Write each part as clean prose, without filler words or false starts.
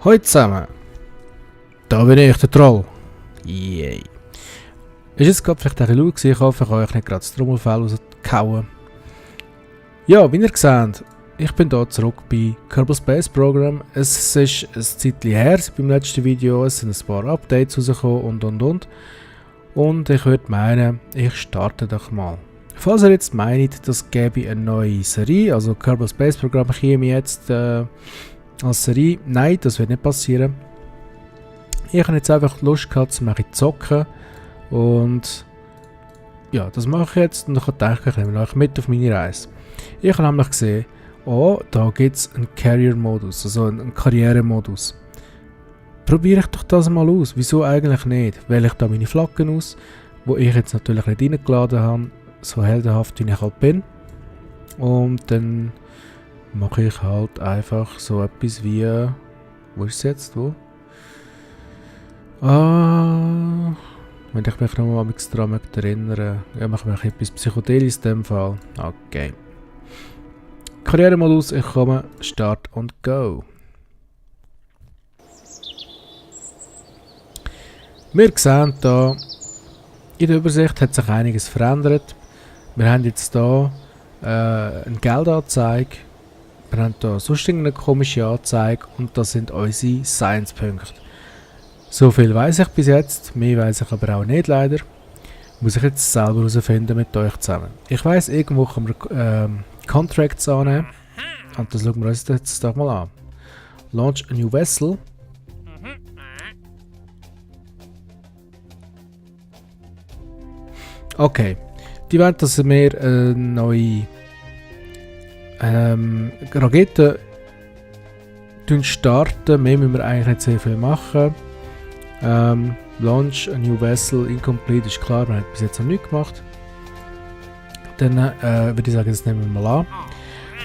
Hallo zusammen, da bin ich, der Troll. Yay. Ist jetzt gerade vielleicht ein bisschen laut gewesen, ich hoffe, ich habe euch nicht gerade das Trommelfell rausgehauen. Ja, wie ihr seht, ich bin hier zurück bei Kerbal Space Program. Es ist ein Zeitchen her beim letzten Video, es sind ein paar Updates rausgekommen und. Und ich würde meinen, ich starte doch mal. Falls ihr jetzt meint, das gäbe eine neue Serie, also Kerbal Space Program käme jetzt als Serie, nein, das wird nicht passieren. Ich habe jetzt einfach Lust gehabt, zu zocken und ja, das mache ich jetzt und dann denke ich, nehme euch mit auf meine Reise. Ich habe nämlich gesehen, oh, da gibt es einen Carrier-Modus, also einen Karrieremodus. Probiere ich doch das mal aus, wieso eigentlich nicht? Wähle ich da meine Flaggen aus, wo ich jetzt natürlich nicht reingeladen habe, so heldenhaft wie ich halt bin. Und dann mache ich halt einfach so etwas wie, wo ist es jetzt, wo? Wenn ich mich noch mal daran erinnere, ja, mache ich etwas Psychedelisches in dem Fall. Okay. Karrieremodus, ich komme, Start und Go. Wir sehen hier, in der Übersicht hat sich einiges verändert. Wir haben jetzt hier eine Geldanzeige, wir haben hier sonst eine komische Anzeige und das sind unsere Science-Punkte. So viel weiss ich bis jetzt, mehr weiss ich aber auch nicht leider. Muss ich jetzt selber herausfinden mit euch zusammen. Ich weiss, irgendwo kann man Contracts annehmen. Und das schauen wir uns jetzt doch mal an. Launch a new vessel. Okay. Die wollen, dass wir eine neue Rakete starten. Mehr müssen wir eigentlich nicht sehr viel machen. Launch a new vessel, incomplete, ist klar, wir haben bis jetzt noch nichts gemacht. Dann würde ich sagen, das nehmen wir mal an.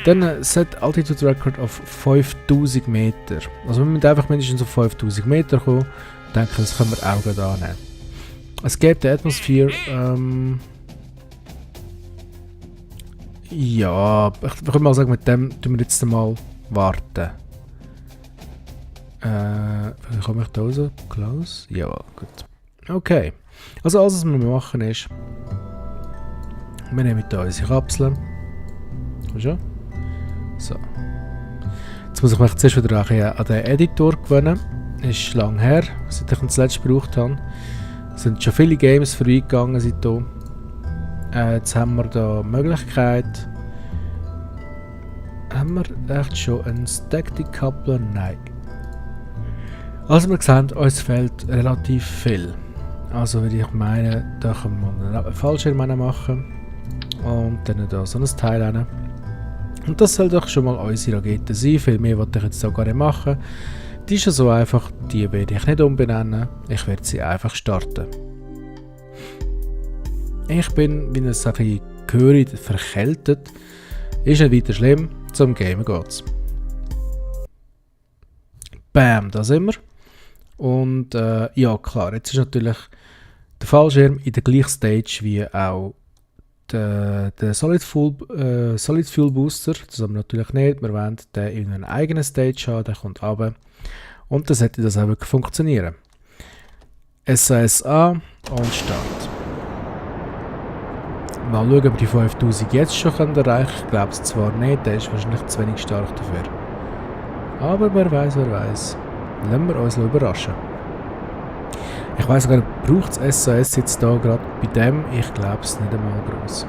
Dann set Altitude Record auf 5000 Meter. Also wir müssen einfach mindestens auf 5000 Meter kommen. Ich denke, das können wir auch gut annehmen. Escape the Atmosphere. Ja, ich würde mal sagen, mit dem tun wir jetzt mal warten. Wie komme ich da raus? Close? Ja, gut. Okay. Also alles, was wir machen ist, wir nehmen hier unsere Kapseln. Schon? So. Jetzt muss ich mich zuerst wieder an den Editor gewöhnen. Ist lang her, seit ich ihn zuletzt gebraucht habe. Es sind schon viele Games vorbeigegangen seitdem. Jetzt haben wir da die Möglichkeit. Haben wir echt schon einen Stack Decoupler? Nein. Also wir sehen, uns fehlt relativ viel. Also würde ich meinen, da können wir einen Fallschirm machen und dann da so ein Teil rein. Und das soll doch schon mal unsere Rakete sein, viel mehr wollte ich jetzt auch gar nicht machen. Die ist ja so einfach, die werde ich nicht umbenennen, ich werde sie einfach starten. Ich bin, wie ihr es ein bisschen gehört, verkältet. Ist nicht weiter schlimm, zum Gamen geht's. Bam, da sind wir. Und ja klar, jetzt ist natürlich der Fallschirm in der gleichen Stage wie auch der Solid Fuel Booster. Das haben wir natürlich nicht. Wir wollen den in einer eigenen Stage haben, der kommt runter. Und dann sollte das auch wirklich funktionieren. SAS an und Start. Mal schauen, ob wir die 5000 jetzt schon erreichen können. Ich glaube es zwar nicht, der ist wahrscheinlich zu wenig stark dafür. Aber wer weiß, wer weiß. Lassen wir uns überraschen. Ich weiss gar nicht, braucht das SAS jetzt hier gerade bei dem? Ich glaube es nicht einmal groß.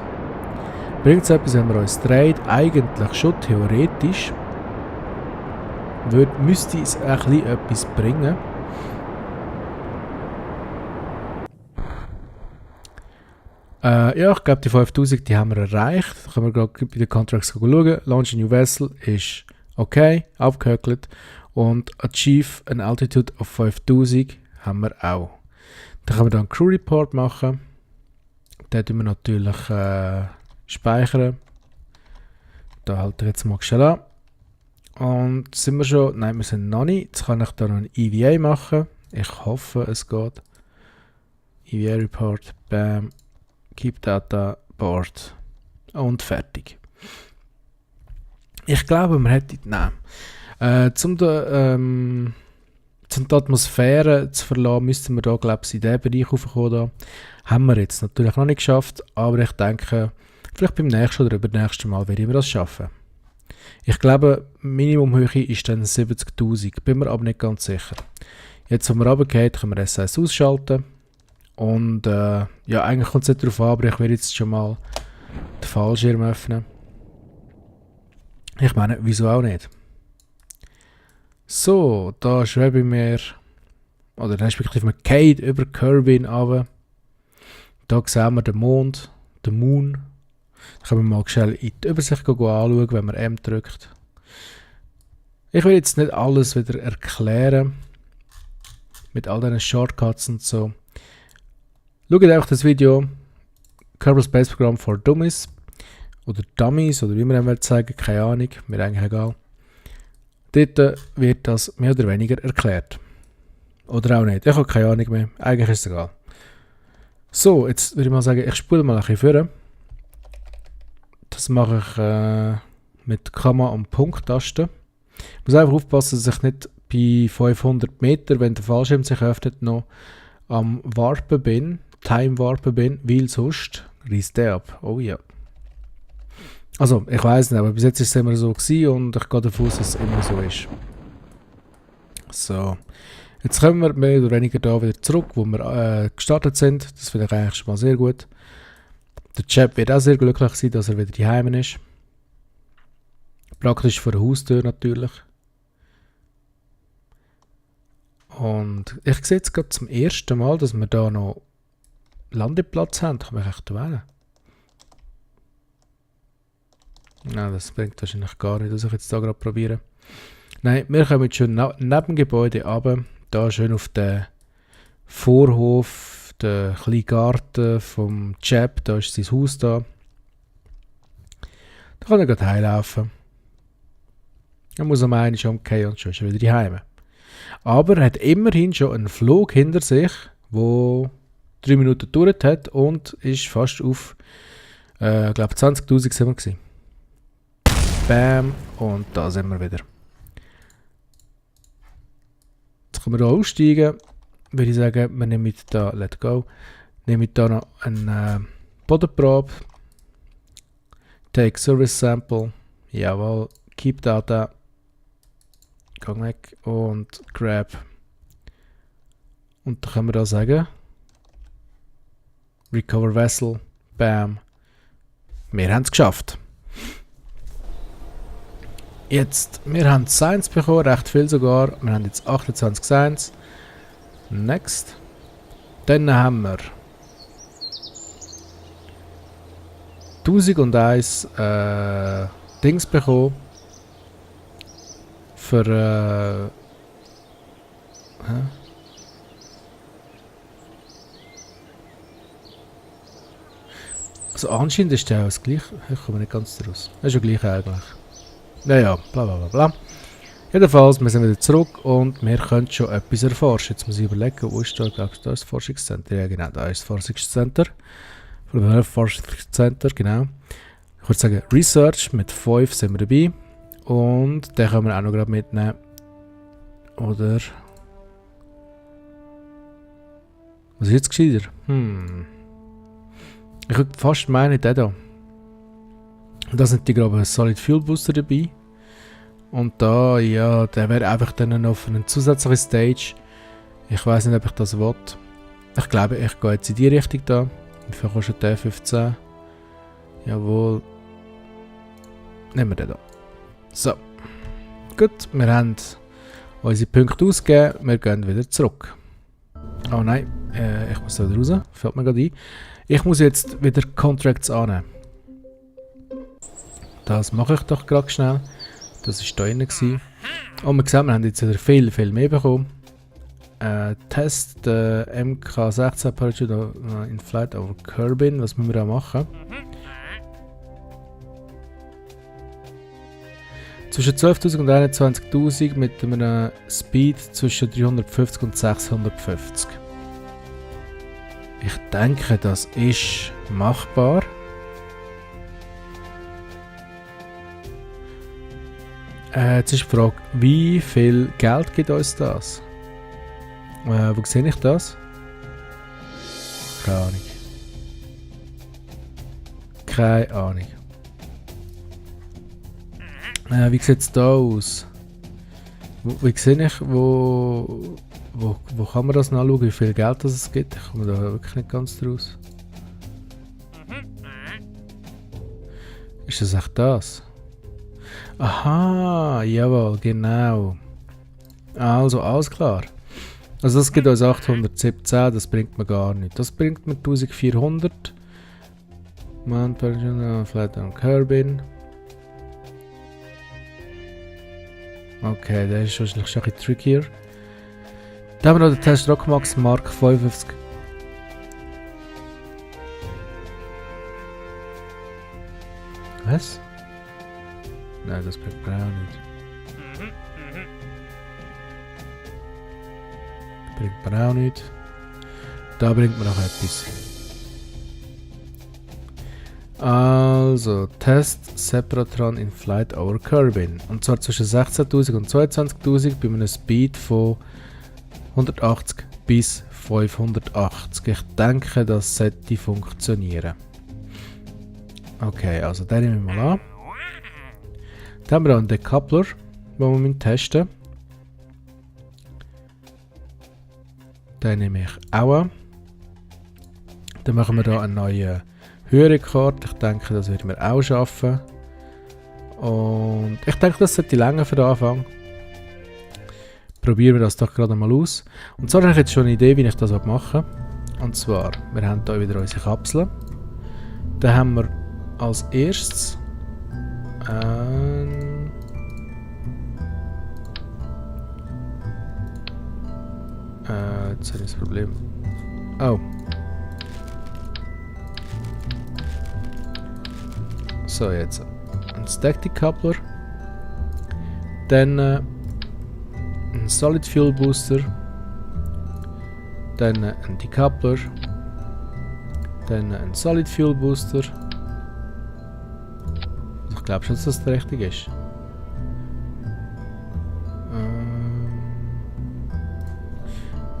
Bringt es etwas, wenn wir uns dreht? Eigentlich schon theoretisch. Müsste es ein bisschen etwas bringen. Ja, ich glaube die 5000 die haben wir erreicht. Da können wir gerade bei den Contracts schauen. Launch a new vessel ist okay, abgehökelt. Und Achieve an Altitude of 5000 haben wir auch. Dann können wir dann einen Crew Report machen. Den tun wir natürlich speichern. Da halte ich jetzt mal schnell an. Und sind wir schon? Nein, wir sind noch nicht. Jetzt kann ich da noch ein EVA machen. Ich hoffe, es geht. EVA Report, bam. Keep Data, Board. Und fertig. Ich glaube, man hätte... Nein. Zum um die Atmosphäre zu verlassen, müssten wir da, glaube ich, in diesen Bereich raufkommen. Da. Haben wir jetzt natürlich noch nicht geschafft, aber ich denke, vielleicht beim nächsten oder übernächsten Mal werden wir das schaffen. Ich glaube, Minimumhöhe ist dann 70'000, bin mir aber nicht ganz sicher. Jetzt, wo wir runtergehen, können wir S1 ausschalten. Und ja, eigentlich kommt es nicht darauf an, aber ich werde jetzt schon mal den Fallschirm öffnen. Ich meine, wieso auch nicht? So, da schreibe ich mir, oder respektive man geht über Kerbin runter. Da sehen wir den Mond, den Moon. Da können wir mal schnell in die Übersicht anschauen, wenn man M drückt. Ich will jetzt nicht alles wieder erklären, mit all diesen Shortcuts und so. Schaut einfach das Video, Kerbal Space Program for Dummies, oder Dummies, oder wie man dem sagen, keine Ahnung, mir eigentlich egal. Dort wird das mehr oder weniger erklärt. Oder auch nicht, ich habe keine Ahnung mehr, eigentlich ist es egal. So, jetzt würde ich mal sagen, ich spule mal ein bisschen vor. Das mache ich mit Komma- und Punkt-Tasten. Ich muss einfach aufpassen, dass ich nicht bei 500 Meter, wenn der Fallschirm sich öffnet, noch am Warpen bin, Time-Warpen bin, weil sonst reißt der ab. Oh ja. Also, ich weiß nicht, aber bis jetzt war es immer so gewesen und ich gehe davon aus, dass es immer so ist. So. Jetzt kommen wir mehr oder weniger da wieder zurück, wo wir gestartet sind. Das finde ich eigentlich schon mal sehr gut. Der Chap wird auch sehr glücklich sein, dass er wieder daheim ist. Praktisch vor der Haustür natürlich. Und ich sehe jetzt gerade zum ersten Mal, dass wir da noch Landeplatz haben. Kann man echt wählen? Nein, das bringt wahrscheinlich gar nicht, was ich jetzt da gerade probiere. Nein, wir kommen jetzt schon neben dem Gebäude runter. Da schön auf den Vorhof, den kleinen Garten vom Chap. Da ist sein Haus da. Da kann er gerade heimlaufen. Er muss am einen schon umgehen und schon ist er wieder daheim. Aber er hat immerhin schon einen Flug hinter sich, der 3 Minuten gedauert hat und ist fast auf, glaube 20'000 sind wir gewesen. Bam, und da sind wir wieder. Jetzt können wir hier aussteigen. Würde ich sagen, wir nehmen da, let's go, nehmen da noch eine Bodenprobe. Take Service Sample. Jawohl, Keep Data. Gang weg und Grab. Und dann können wir da sagen, Recover Vessel. Bam. Wir haben es geschafft. Jetzt, wir haben Science bekommen, recht viel sogar. Wir haben jetzt 28 Science. Next. Dann haben wir 1001 Dings bekommen. Für also anscheinend ist der auch das gleiche. Ich komme nicht ganz draus. Das ist ja gleich eigentlich. Naja, bla bla bla bla. Jedenfalls, wir sind wieder zurück und wir können schon etwas erforschen. Jetzt muss ich überlegen, wo ist da? Ich glaube, da ist das Forschungscenter. Ja genau, da ist das Forschungscenter. Forschungscenter, genau. Ich würde sagen, Research, mit 5 sind wir dabei. Und den können wir auch noch gerade mitnehmen. Oder... Was ist jetzt gescheiter? Ich würde fast meinen, der da. Da sind die, glaube ich, Solid Fuel Booster dabei. Und da, ja, der wäre einfach dann noch für eine zusätzliche Stage. Ich weiß nicht, ob ich das will. Ich glaube, ich gehe jetzt in die Richtung da. Wie viel kostet der? 15. Jawohl. Nehmen wir den da. So. Gut, wir haben unsere Punkte ausgegeben. Wir gehen wieder zurück. Oh nein, ich muss da wieder raus. Fällt mir gerade ein. Ich muss jetzt wieder Contracts annehmen. Das mache ich doch gerade schnell. Das war da drin. Und man sieht, wir haben jetzt wieder viel mehr bekommen. Test MK16 Parachute in Flight over Kerbin. Was müssen wir da machen? Zwischen 12'000 und 21'000 mit einem Speed zwischen 350 und 650. Ich denke, das ist machbar. Jetzt ist die Frage, wie viel Geld gibt uns das? Wo sehe ich das? Keine Ahnung. Keine Ahnung. Wie sieht es da aus? Wie sehe ich, wo kann man das nachschauen, wie viel Geld das es gibt? Ich komme da wirklich nicht ganz draus. Ist das echt das? Aha, jawohl, genau. Also, alles klar. Also das gibt uns 817, das bringt mir gar nicht. Das bringt mir 1400. Man, Flat und Kerbin. Okay, der ist wahrscheinlich schon ein bisschen trickier. Da haben wir noch den Test Rockmax Mark 55. Was? Nein, das bringt mir auch nicht. Bringt mir auch nicht. Da bringt mir noch etwas. Also, Test Separatron in Flight over Kerbin. Und zwar zwischen 16.000 und 22.000 bei einem Speed von 180 bis 580. Ich denke, das sollte funktionieren. Okay, also den nehmen wir mal an. Dann haben wir einen Decoupler, den wir testen müssen. Den nehme ich auch an. Dann machen wir hier einen neuen Höherekord. Ich denke, das werden wir auch schaffen. Und ich denke, das sollte länger für den Anfang. Probieren wir das doch gerade mal aus. Und zwar habe ich jetzt schon eine Idee, wie ich das machen will. Und zwar, wir haben hier wieder unsere Kapseln. Dann haben wir als erstes jetzt habe ich das Problem. Oh. So, jetzt ein Stack Decoupler. Dann ein Solid Fuel Booster. Dann ein Decoupler. Dann ein Solid Fuel Booster. Ich glaube schon, dass das der richtige ist.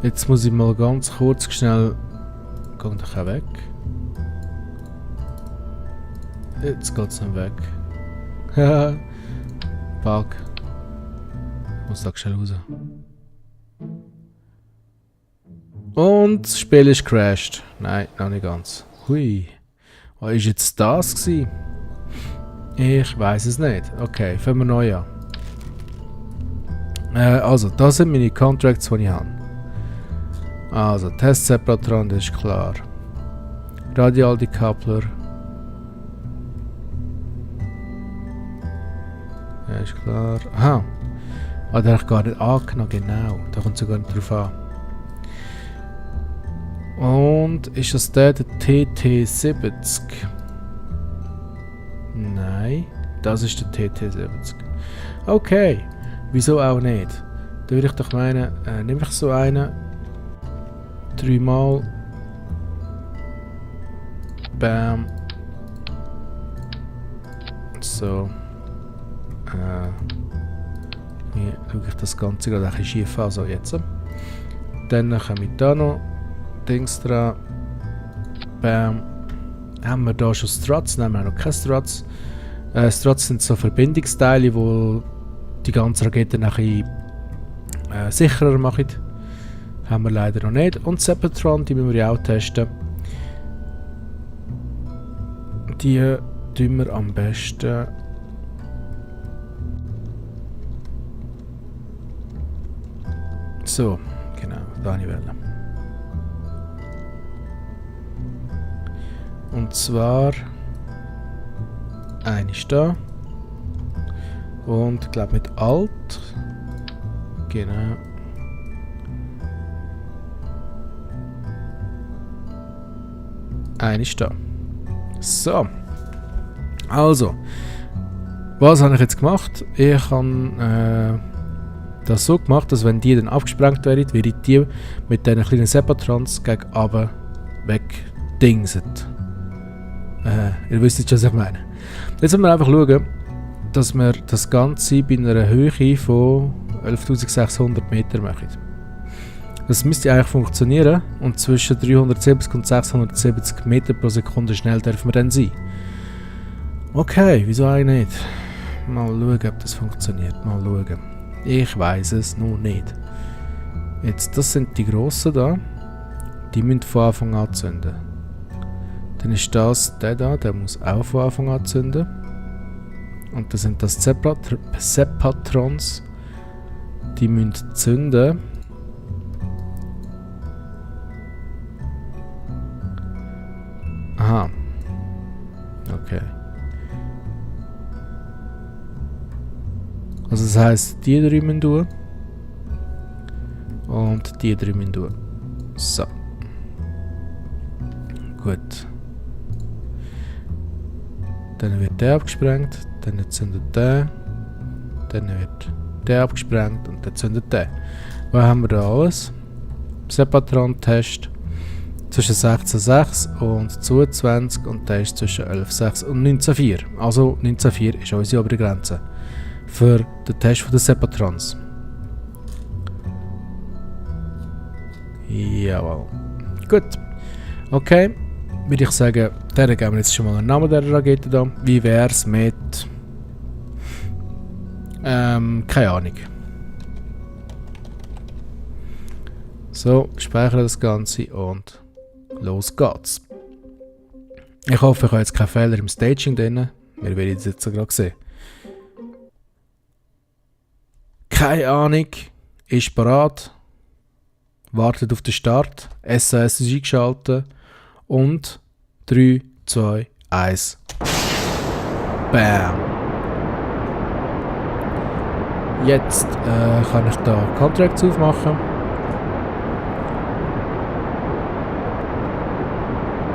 Jetzt muss ich mal ganz kurz schnell. Kommt doch auch weg. Jetzt geht es dann weg. Haha. Bug. Ich muss da schnell raus. Und das Spiel ist crashed. Nein, noch nicht ganz. Hui. Was war jetzt das gewesen? Ich weiß es nicht. Okay, fangen wir neu an. Also, das sind meine Contracts, die ich habe. Also, Test Separatron, das ist klar. Radial Decoupler. Ja, ist klar. Aha. Ah, der habe ich gar nicht angenommen, genau. Da kommt es sogar nicht drauf an. Und ist das der TT70? Nein, das ist der TT70. Okay, wieso auch nicht? Da würde ich doch meinen, nehme ich so einen. 3 Mal. Bam. So. Hier schaue ich das Ganze gerade ein bisschen schief an, so jetzt. Dann komme ich da noch Dings dran. Bam. Haben wir da schon Struts? Nein, wir haben noch keine Struts. Struts sind so Verbindungsteile, die die ganze Rakete nachher sicherer machen. Haben wir leider noch nicht. Und Sepatron, die müssen wir ja auch testen. Die tun wir am besten. So, genau, da habe ich wollen. Und zwar eine ist da. Und ich glaube mit Alt. Genau. Eine ist da. So. Also. Was habe ich jetzt gemacht? Ich habe das so gemacht, dass wenn die dann abgesprengt werden, werde ich die mit diesen kleinen Sepatrons gegen runter wegdingset. Ihr wisst jetzt, was ich meine. Jetzt müssen wir einfach schauen, dass wir das Ganze bei einer Höhe von 11.600 Meter machen. Das müsste eigentlich funktionieren und zwischen 370 und 670 Meter pro Sekunde schnell dürfen wir dann sein. Okay, wieso eigentlich nicht? Mal schauen, ob das funktioniert. Mal schauen. Ich weiß es noch nicht. Jetzt, das sind die grossen da. Die müssen von Anfang an zünden. Dann ist das der da, der muss auch von Anfang an zünden. Und das sind das Sepatrons. Die müssen zünden. Aha. Okay. Also das heisst, die drei müssen tun. Und die drei müssen tun. So. Gut. Dann wird der abgesprengt, dann zündet der. Dann wird der abgesprengt und dann zündet der. Was haben wir da alles? Sepatron-Test zwischen 16,6 und 22 und der ist zwischen 11,6 und 19,4. Also 19,4 ist unsere obere Grenze für den Test der Sepatrons. Jawohl. Gut. Okay. Würde ich sagen, der geben wir jetzt schon mal einen Namen der Rakete da. Wie wäre es mit... keine Ahnung. So, speichere das Ganze und los geht's. Ich hoffe, ich habe jetzt keinen Fehler im Staging drin. Wir werden es jetzt gerade sehen. Keine Ahnung. Ist bereit. Wartet auf den Start. SAS ist eingeschaltet. Und 3, 2, 1. Bam. Jetzt kann ich da Contracts aufmachen.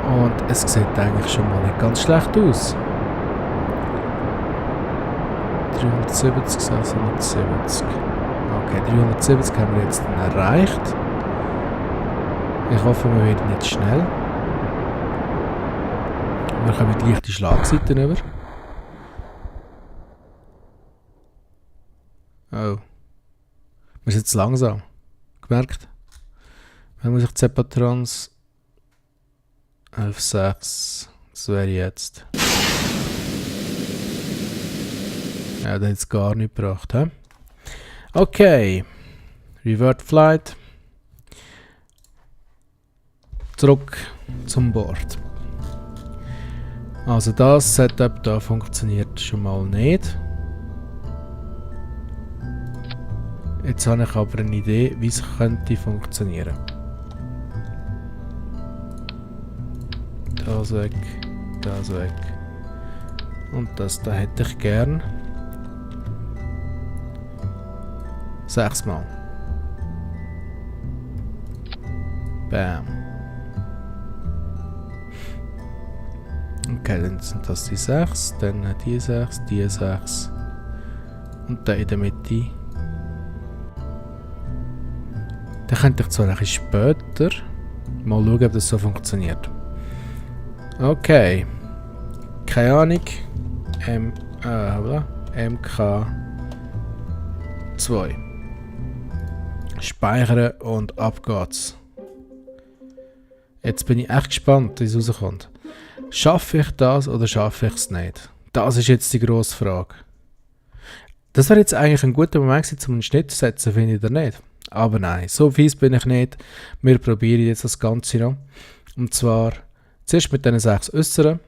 Und es sieht eigentlich schon mal nicht ganz schlecht aus. 370, 670. Okay, 370 haben wir jetzt erreicht. Ich hoffe, wir werden nicht schnell. Wir kommen die leichte Schlagseiten über. Oh. Wir sind jetzt langsam. Gemerkt? Wenn man sich die Sepatrons 11,6. Das wäre jetzt. Ja, das hat es gar nicht gebracht. He? Okay. Revert Flight. Zurück zum Bord. Also das Setup da funktioniert schon mal nicht. Jetzt habe ich aber eine Idee, wie es könnte funktionieren. Das weg, das weg. Und das da hätte ich gern. 6 Mal. Bam. Okay, dann sind das die 6, dann die 6, die 6 und da in der Mitte. Dann könnte ich zwar ein bisschen später mal schauen, ob das so funktioniert. Okay. Keine Ahnung. MK2. Speichern und ab geht's. Jetzt bin ich echt gespannt, wie es rauskommt. Schaffe ich das oder schaffe ich es nicht? Das ist jetzt die grosse Frage. Das wäre jetzt eigentlich ein guter Moment gewesen, um einen Schnitt zu setzen, finde ich, oder nicht? Aber nein, so fies bin ich nicht. Wir probieren jetzt das Ganze noch. Und zwar zuerst mit diesen 6 äußeren.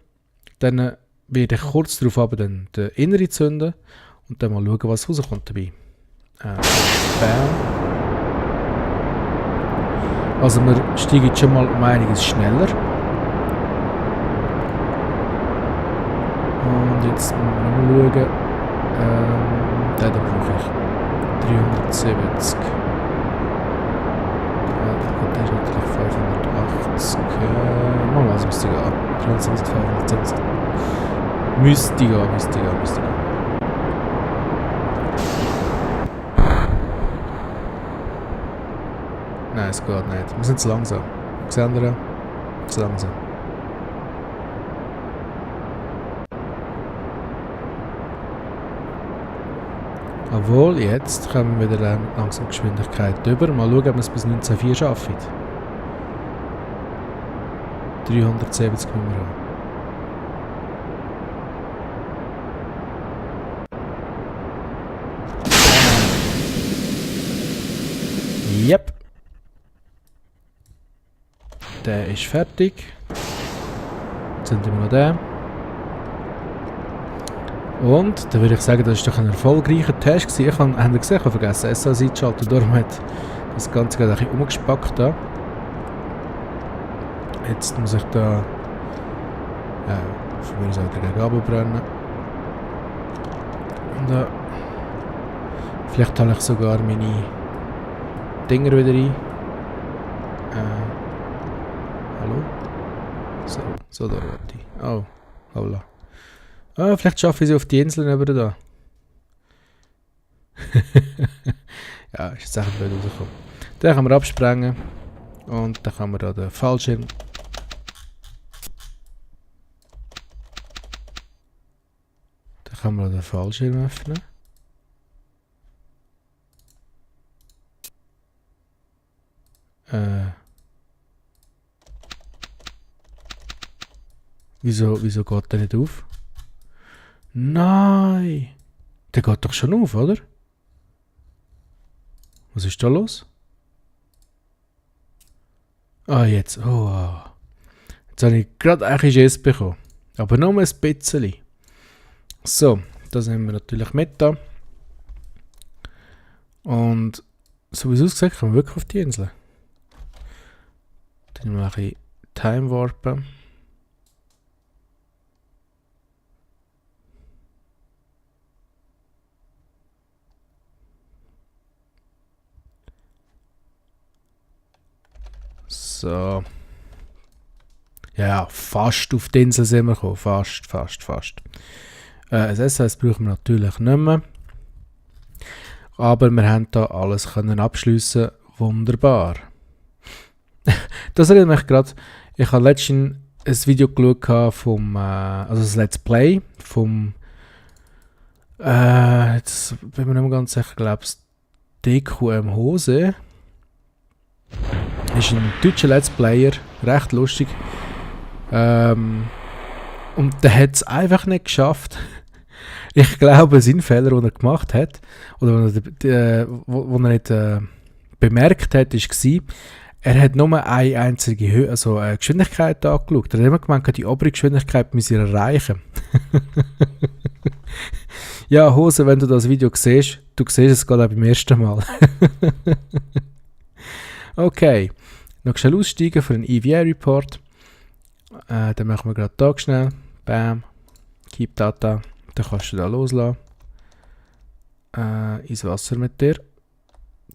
Dann werde ich kurz darauf aber den inneren zünden. Und dann mal schauen, was rauskommt dabei. Bam. Also wir steigen jetzt schon mal um einiges schneller. Und jetzt mal schauen. Den brauche ich. 370. Der ist natürlich 580. Machen wir also müsste gehen. 370, 570. Müsste gehen. Nein, es geht nicht. Wir sind zu langsam. Xandra, zu langsam. Obwohl, jetzt kommen wir wieder langsam Geschwindigkeit über. Mal schauen, ob wir es bis 19.4 schaffen. 370 müssen wir haben. Yep. Der ist fertig. Jetzt sind wir noch da. Und dann würde ich sagen, das war doch ein erfolgreicher Test gewesen. Ich habe gesehen, ich habe vergessen, SAS einzuschalten. Darum hat das Ganze gerade ein bisschen umgespackt da. Jetzt muss ich da von mir aus wieder gegen Gabel brennen. Und vielleicht habe ich sogar meine Dinger wieder rein. Hallo? So da wollte ich. Oh, holla. Ah, vielleicht schaffe ich sie auf die Inseln über da. Ja, ist jetzt echt blöd rausgekommen. Den können wir absprengen. Und dann können wir da den Fallschirm. Dann können wir den Fallschirm öffnen. Wieso geht der nicht auf? Nein! Der geht doch schon auf, oder? Was ist da los? Ah, jetzt. Oh. Jetzt habe ich gerade ein bisschen Schiss bekommen. Aber nur ein bisschen. So, das nehmen wir natürlich mit da. Und so wie es aussieht, kommen wir wirklich auf die Insel. Dann mal ein bisschen Time warpen. So. Ja, fast auf die Insel sind wir gekommen. Fast. Das SS brauchen wir natürlich nicht mehr. Aber wir haben hier alles können abschliessen. Wunderbar. Das erinnert mich gerade. Ich habe letztens ein Video geschaut vom, also das Let's Play vom, jetzt bin ich mir nicht mehr ganz sicher, ich glaube es DQM Hose. Ist ein deutscher Let's Player, recht lustig. Und der hat es einfach nicht geschafft. Ich glaube, sein Fehler, den er gemacht hat, oder wo er nicht bemerkt hat, war, er hat nur eine einzige Geschwindigkeit angeschaut. Er hat immer gemeint, die obere Geschwindigkeit müsse er erreichen. Ja, Hose, wenn du das Video siehst, du siehst es gerade auch beim ersten Mal. Okay, noch schnell aussteigen für einen EVA-Report. Dann machen wir gerade da schnell. Bam. Keep Data. Dann kannst du da loslassen. Ins Wasser mit dir.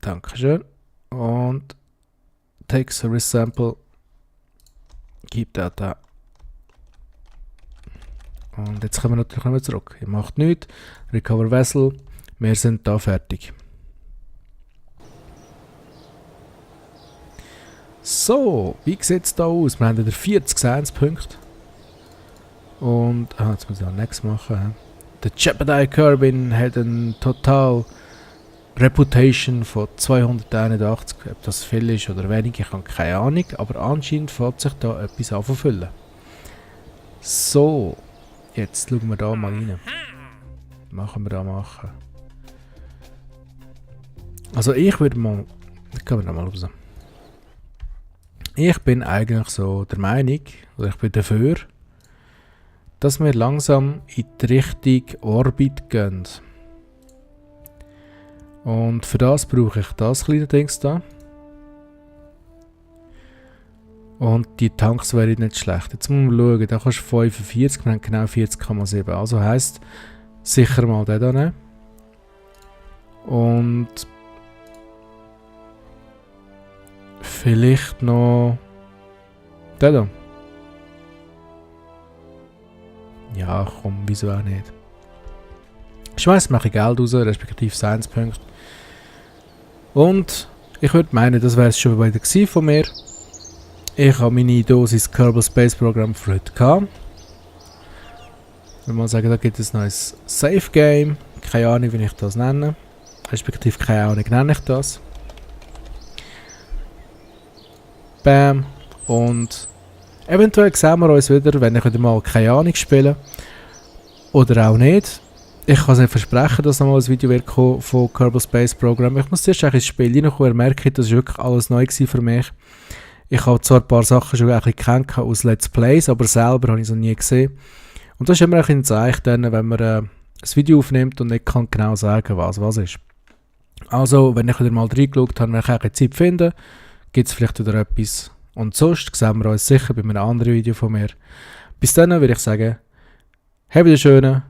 Dankeschön. Und Take Service Sample. Keep Data. Und jetzt kommen wir natürlich noch mal zurück. Ihr macht nichts. Recover Vessel. Wir sind da fertig. So, wie sieht es da aus? Wir haben wieder 40 Science-Punkte. Und, jetzt muss ich auch nichts machen. Der Jebediah Kerbin hat eine total Reputation von 281. Ob das viel ist oder wenig, ich habe keine Ahnung. Aber anscheinend fängt sich da etwas an zu füllen. So, jetzt schauen wir da mal rein. Machen. Also ich würde mal... Da gehen wir da mal raus. Ich bin eigentlich so der Meinung, oder ich bin dafür, dass wir langsam in die Richtung Orbit gehen. Und für das brauche ich das kleine Ding da. Und die Tanks wären nicht schlecht. Jetzt muss man schauen, da kannst du 45, wir haben genau 40,7. Also heisst, sicher mal den da nehmen. Und vielleicht noch den da. Ja, komm, wieso auch nicht. Schmeiß mir Geld raus, respektive Science-Punkte. Und ich würde meinen, das wäre es schon wieder von mir. Ich habe meine Dosis Kerbal Space Program für heute gehabt. Ich will mal sagen, da gibt es ein neues Safe Game. Keine Ahnung, wie ich das nenne. respektive keine Ahnung nenne ich das. Bam. Und eventuell sehen wir uns wieder, wenn ich wieder mal keine Ahnung spiele. Oder auch nicht. Ich kann es nicht versprechen, dass nochmal ein Video wird kommen von Kerbal Space Program. Ich muss zuerst ins Spiel reinkommen und merken, das war wirklich alles neu für mich. Ich habe zwar ein paar Sachen schon ein bisschen kennengelernt aus Let's Plays, aber selber habe ich es noch nie gesehen. Und das ist immer ein bisschen ein Zeichen, dann, wenn man ein Video aufnimmt und nicht kann genau sagen, was ist. Also, wenn ich wieder mal reingeschaut habe, wenn ich eine Zeit finde, gibt es vielleicht wieder etwas. Und sonst sehen wir uns sicher bei einem anderen Video von mir. Bis dann würde ich sagen, habt einen schönen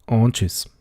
und tschüss.